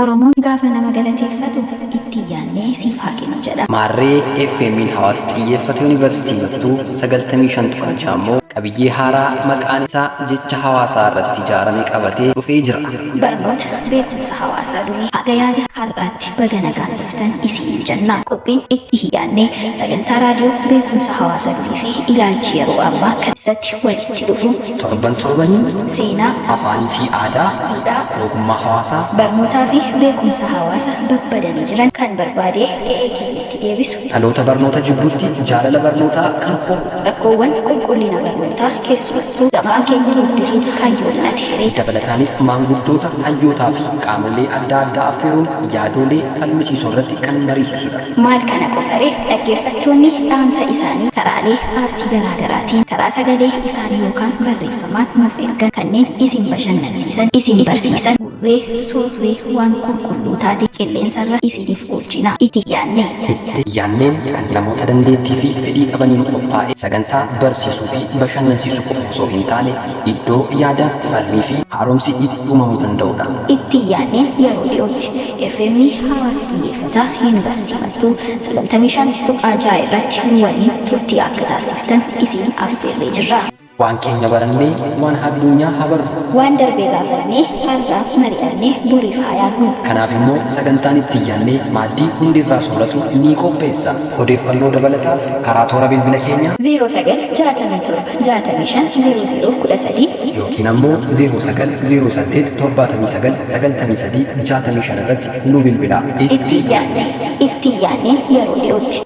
Oromoon gaafa nama galateeffatu itti yaannee siif haa kennu jedha. Maarree FM'n hawaasa xiyyeeffate Yuunivarsiitii Mattuu 95.6 immoo qabiyyee haaraa maqaan isaa jecha hawaasaa irratti ijaarame qabatee dhufee jira. Barnoota beekumsa hawaasaa durii haga yaada har'aatti baga nagaan dhuftan isiniin jenna. Qophiin itti yaannee sagantaa raadiyoo beekumsa hawaasa durii fi ilaalchi yeroo ammaa keessatti walitti dhufu Torban torbaniin seenaa, afaanii fi aadaa, duudhaa, ogummaa hawaasaa, barnootaa fi beekumsa hawaasa babbadanii jiran kan barbaadee qe'ee keenyatti deebisu dhaloota barnoota jibbuutti jaalala barnootaa kan horu rakkoowwan qulqullina barnootaa keessumattuu afaan keenya guddisuuf kaayyoon Dabalataanis maanguddoota, hayyootaa fi qaamolee adda addaa affeeruun yaadoolee falmisiisoo irratti kan mariisisudha. Maal kana qofaree dhaggeeffattoonni dhaamsa isaanii karaalee aartii garaagaraatiin karaa sagalee isaanii yookaan barreeffamaan nuuf ergan kanneen isin bashannansiisan, isin barsiisan, gurree soorree waan qulqulluu taate qilleensarra isiniif oolchina. Itti yaannee. Itti yaanneen kan namoota dandeettii fi fedhii qabaniin qophaa'e sagantaa barsiisuu fi bashannansiisuu qofa osoo hin taane iddoo yaada falmii fi haaromsi itti uumamuu danda'udha. Itti yaanneen yeroo dhiyootti FM hawaasa xiyyeeffataa Yuunivarsiitii Mattuu 95.6 irratti nu waliin turtii akka taasiftan isin affeerree jirra. Waan keenya barannee waan addunyaa habarru. Waan darbee gaafannee har'aaf mari'annee boriif haa yaadnu. Kanaaf immoo sagantaan itti yaannee maaddii hundi irraa sooratu ni qopheessa. Odeeffannoo dabalataaf karaa toora bilbila keenyaa 09 67 65 00 13 yookiin ammoo 09 08 79 93 65 irratti nu bilbilaa. Itti yaannee itti yaanneen yeroo dhiyootti.